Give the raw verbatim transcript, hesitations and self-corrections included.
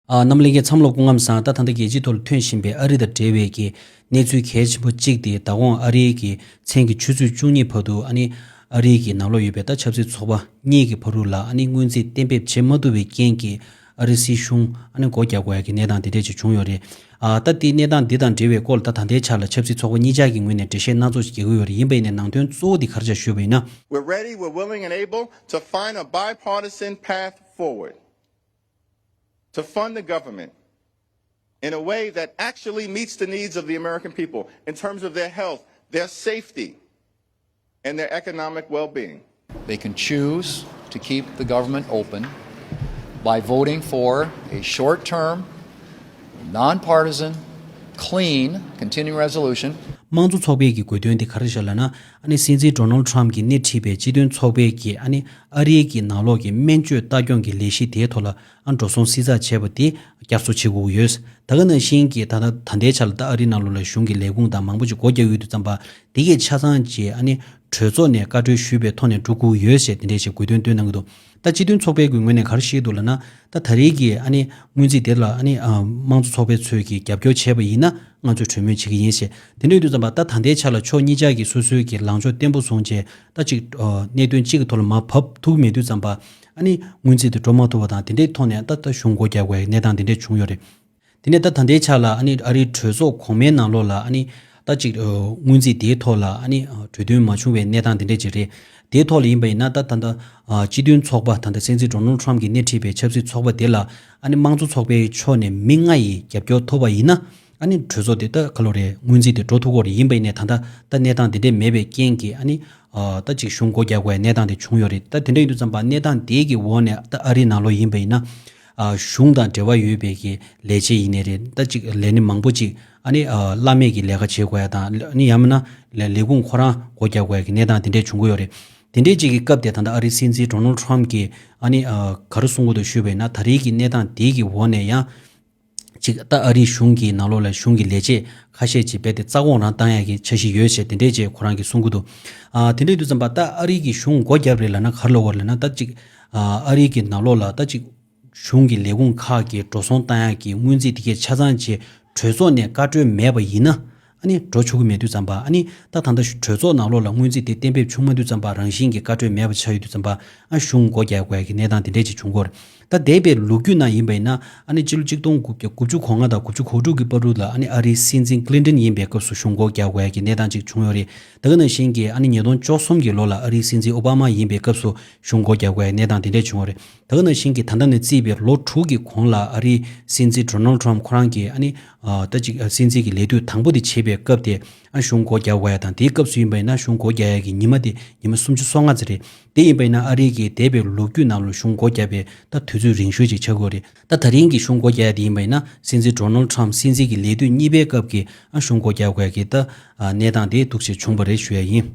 ཨ། རྣམ་པ་ལྷན་རྒྱས་ཚང་མ་ལ་སྐུ་ཁམས་བཟང་། ད་ད་ལྟ་རྒྱལ་སྤྱིའི་ཐོག་ལ་ཐོན་བཞིན་པའི་ཨ་རི་དང་འབྲེལ་བའི་གི་གནས་ཚུལ་གལ་ཆེན་པོ་གཅིག་དེ། ད་དགོང་ཨ་རིའི་གི་མཚན་གྱི་ཆུ་ཚོད་བཅུ་གཉིས་བར་དུ་ཨ་ནི་ཨ་རིའི་གི་ནང་ལོགས་ཡོད་པའི་ད་ཆབ་སྲིད་ཚོགས་པ་གཉིས་ཀྱི་བར་དུ་ལ་ཨ་ནི་སྔོན་རྩིས་གཏན་འབེབས་བྱེད་མ་ཐུབ་པའི་རྐྱེན་གྱིས་ཨ་རི་སྲིད་གཞུང་ཨ་ནི་སྒོ་རྒྱག་དགོས་ཡ་གི་གནས་སྟངས་དེ་འདྲས་ཅིག་བྱུང་ཡོད་རེད། ཨ། ད་དེ་གནས་སྟངས་འདི་དང་འབྲེལ་བའི་སྐོར་ལ་ད་ད་ལྟའི་ཆ་ལ་ཆབ་སྲིད་ཚོགས་པ་གཉིས་ཆ་གི་ངོས་ནས་འགྲེལ་བཤད་སྣ་ཚོགས་ཤིག་རྒྱག་གི་ཡོད་རེད། ཡིན་པ་ཡིན་ནའི་ནང་དོན་གཙོ་བོ་འདི་ག་རེ་ཆགས་ཞུས་པ་ཡིན་ན། We're ready, we're willing and able to find a bipartisan path forward to fund the government in a way that actually meets the needs of the American people in terms of their health, their safety, and their economic well-being. They can choose to keep the government open by voting for a short-term, nonpartisan, clean continuing resolution. དམངས་གཙོ་ཚོགས་པའི་གི་དགོས་དོན་དེ་ག་རེ་ཤག་ལབ་ན། ཨ་ནི་སྲིད་འཛིན་ཌོ་ནལ་ཊམ་གྱིས་སྣེ་ཁྲིད་པའི་སྤྱི་མཐུན་ཚོགས་པའི་གི་ཨ་ནི་ཨ་རིའི་གི་ནང་ལོགས་ཀྱི་སྨན་བཅོས་ལྟ་སྐྱོང་གི་ལས་གཞི་དེའི་ཐོག་ལ་ཨ་འགྲོ་སོང་བསྲི་ཚགས་བྱས་པ་དེ་བསྐྱར་གསོ་བྱེད་དགོས་ཀྱི་ཡོད། ད་ག་ནང་བཞིན་གྱི་ད་ལྟ་ད་ལྟའི་ཆ་ལ་ད་ཨ་རིའི་ནང་ལོགས་ལ་གཞུང་གི་ལས་ཁུངས་དང་མང་པོ་ཅིག་སྒོ་རྒྱག་ཡོད་དུས་ཙམ་པ། དེ་གས་ཆ་ཚང་ཅིག་ཨ་ནི་གྲོས་ཚོགས་ནས་བཀའ་འཁྲོལ་ཞུས་པའི་ཐོག་ནས་འགྲོ་དགོས་ཀྱི་ཡོད་ཞེས་དེ་འདྲས་ཞིག་དགོས་འདུན་བཏོན་གནང་གི་འདུག་ད་སྤྱི་མཐུན་ཚོགས་པའི་གི་ངོས་ནས་ག་རེ་བཤད་འདུག་ལབ་ན། ད་ད་རེས་ཀྱི་ཨ་ནི་སྔོན་རྩིས་དེ་ལ་ཨ་ནི་ཨ་དམངས་གཙོ་ཚོགས་པའི་ཚོས་ཀྱི་རྒྱབ་སྐྱོར་བྱས་པ་ཡིན་ན་ང་ཚོས་གྲོས་མོལ་བྱེད་ཀྱི་ཡིན་ཞེས། དེ་འདྲ་ཡོད་དུས་ཙམ་པ། ད་ད་ལྟའི་ཆ་ལ་ཕྱོགས་གཉིས་ཆ་གི་སོ་སོའི་གི་ལངས་ཕྱོགས་བརྟན་པོ་བཟུང་བྱས། ད་ཅིག་ཨ་གནད་དོན་གཅིག་གི་ཐོག་ལ་མར་བབས་ཐུབ་མེད་དུས་ཙམ་པ། ཨ་ནི་སྔོན་རྩིས་དེ་འགྲོ་མ་ཐུབ་པ་དང་དེ་འདྲའི་ཐོག་ནས་ད་ད་གཞུང་སྒོ་རྒྱག་དགོས་ཡ་གནས་སྟངས་དེ་འདྲས་བྱུང་ཡོད་རེད། དེ་ནས་ད་ད་ལྟའི་ཆ་ལ་ཨ་ནི་ཨ་རིའི་གྲོས་ཚོགས་གོང་མའི་ནང་ལོགས་ལ་ཨ་ནི་ད་ཅིག་ཨ་སྔོན་རྩིས་དེའི་ཐོག་ལ་ཨ་ནི་ཨ་གྲོས་མཐུན་མ་བྱུང་བའི་གནས་སྟངས་དེ་འདྲས་ཅིག་རེད། དེའི་ཐོག་ལ་ཡིན་པ་ཡིན་ན། ད་ད་ལྟ་ཨ་སྤྱི་མཐུན་ཚོགས་པ། ད་ལྟ་སྲིད་འཛིན་ཌོ་ནལ་ཊམ་གྱིས་སྣེ་ཁྲིད་པའི་ཆབ་སྲིད་ཚོགས་པ་དེ་ལ་ཨ་ནི་དམངས་གཙོ་ཚོགས་པའི་ཕྱོགས་ནས་མི་ལྔ་ཡི་རྒྱབ་སྐྱོར་ཐོབ་པ་ཡིན་ན། ཨ་ནི་གྲོས་ཚོགས་དེ་ད་ག་ལོ་རེད། སྔོན་རྩིས་དེ་འགྲོ་ཐུབ་ཀྱི་རེད། ཡིན་པ་ཡིན་ནའི་ད་ལྟ་ད་གནས་སྟངས་དེ་འདྲས་མེད་པའི་རྐྱེན་གྱིས་ཨ་ནི་ཨ་ད་ཅིག་གཞུང་སྒོ་རྒྱག་དགོས་པའི་གནས་སྟངས་དེ་བྱུང་ཡོད་རེད། ད་དེ་འདྲ་ཡིན་དུས་ཙམ་པ་གནས་སྟངས་དེའི་གི་འོག་ནས་ད་ཨ་རིའི་ནང་ལོགས་ཡིན་པ་ཡིན་ན། ཨ་གཞུང་དང་འབྲེལ་བ་ཡོད་པའི་གི་ལས་བྱེད་ཡིན་ནའི་རེད། ད་ཅིག་ལས་སྣེ་མང་པོ་ཅིག་ཨ་ནི་ཨ་བླ་མེད་ཀྱི་ལས་ཀ་བྱེད་དགོས་ཡ་དང་། ཨ་ནི་ཡང་མིན་ན་ལས་ལས་ཁུངས་ཁོ་རང་སྒོ་རྒྱག་དགོས་ཡ་གི་གནས་སྟངས་དེ་འདྲས་བྱུང་གི་ཡོད་རེད། དེ་འདྲས་ཅིག་གི་སྐབས་དེ་ད་ལྟ་ཨ་རིའི་སྲིད་འཛིན་ཌོ་ནལ་ཊམ་གྱིས་ཨ་ནི་ཨ་ག་རེ་གསུང་གི་འདུག་ཞུས་པ་ཡིན་ན། ད་རེས་ཀྱི་གནས་སྟངས་དེའི་གི་འོག་ནས་ཡང་ཅིག་ད་ཨ་རིའི་གཞུང་གི་ནང་ལོགས་ལ་གཞུང་གི་ལས་བྱེད་ཁ་ཤས་ཅིག་རྦད་དེ་རྩ་དགོངས་རང་བཏང་ཡ་གི་འཆར་གཞི་ཡོད་ཞེས་དེ་འདྲས་ཅིག་ཁོ་རང་གིས་གསུང་གི་འདུག་ཨ་དེ་འདྲས་དུས་ཙམ་པ་ད་ཨ་རི་གི་གཞུང་སྒོ་བརྒྱབ་རེད་ལབ་ན་ག་རེ་ལབ་དགོས་རེད་ལབ་ན། ད་ཅིག་ཨ་ཨ་རི་གི་ནང་ལོགས་ལ་ད་ཅིག་གཞུང་གི་ལས་ཁུངས་ཁག་གི་འགྲོ་སོང་བཏང་ཡག་གི་སྔོན་རྩིས་དེ་གས་ཆ་ཚང་ཅིག་གྲོས་ཚོགས་ནས་བཀའ་འཁྲོལ་མེད་པ་ཡིན་ན། ཨ་ནི་འགྲོ་ཆོག་གི་མེད་དུས་ཙམ་པ། ཨ་ནི་ད་ད་ལྟ་གྲོས་ཚོགས་ནང་ལོགས་ལ་སྔོན་རྩིས་དེ་གཏན་འབེབས་བྱུང་མ་དུས་ཙམ་པ། རང་བཞིན་གྱི་བཀའ་འཁྲོལ་མེད་པ་ཆགས་ཡོད་དུས་ཙམ་པ། ཨ་གཞུང་སྒོ་རྒྱག་དགོས་ཡག་གི་གནས་སྟངས་དེ་འདྲས་ཅིག་བྱུང་གི་ཡོད་རེད། ད་འདས་པའི་ལོ་རྒྱུས་ནང་ཡིན་པ་ཡིན་ན། ཨ་ནི་སྤྱི་ལོ་གཅིག་སྟོང་དགུ་བརྒྱ་དགུ་བཅུ་གོ་ལྔ་དང་དགུ་བཅུ་གོ་དྲུག་གི་བར་དུ་ལ་ཨ་ནི་ཨ་རིའི་སྲིད་འཛིན་ཀི་ལིན་ཏོན་ཡིན་པའི་སྐབས་སུ་གཞུང་སྒོ་རྒྱག་དགོས་ཡག་གི་གནས་སྟངས་ཅིག་བྱུང་ཡོད་རེད། དེ་ག་ནང་བཞིན་གྱི་ཨ་ནི་ཉིས་སྟོང་བཅུ་གསུམ་གྱི་ལོ་ལ་ཨ་རིའི་སྲིད་འཛིན་ཨོ་བྷ་མ་ཡིན་པའི་སྐབས་སུ་གཞུང་སྒོ་རྒྱག་དགོས་ཡག་གནས་སྟངས་དེ་འདྲས་བྱུང་ཡོད་རེད། དེ་ག་ནང་བཞིན་གྱི་ད་ལྟ་ནས་བརྩིས་པའི་ལོ་དྲུག་གི་གོང་ལ་ཨ་རིའི་སྲིད་འཛིན་ཌོ་ནལ་ཊམ་ཁོ་རང་གིས་ཨ་ནི་ཨ་ད་ཅིག་ཨ་སྲིད་འཛིན་གྱི་ལས་དུས་དང་པོ་དེ་བྱེད་པའི་སྐབས་དེ། ཨ་གཞུང་སྒོ་རྒྱག་དགོས་ཡག་དང་། དེའི་སྐབས་སུ་ཡིན་པ་ཡིན་ན་གཞུང་སྒོ་རྒྱག་ཡག་གི་ཉི་མ་དེ་ཉི་མ་སུམ་ཅུ་སོ་ལྔ་ཙམ་རེད། དེ་ཡིན་པ་ཡིན་ན་ཨ་རི་གི་འདས་པའི་ལོ་རྒྱུས་ནང་ལ་གཞུང་སྒོ་བརྒྱབ་པའི་ད་དུས་ཚོད་རིང་ཤོས་ཅིག་ཆགས་ཀྱི་ཡོད་རེད། ད་ད་རིང་གི་གཞུང་སྒོ་རྒྱག་ཡག་དེ་ཡིན་པ་ཡིན་ན་སྲིད་འཛིན་ཌོ་ནལ་ཊམ་སྲིད་འཛིན་གྱི་ལས་དུས་གཉིས་པའི་སྐབས་ཀྱི་ཨ་གཞུང་སྒོ་རྒྱག་དགོས་ཡག་གི་ད་ཨ་གནས་སྟངས་དེ་འདུག་སེ་བྱུང་བ་རེད་ཞུ་ཡག་ཡིན།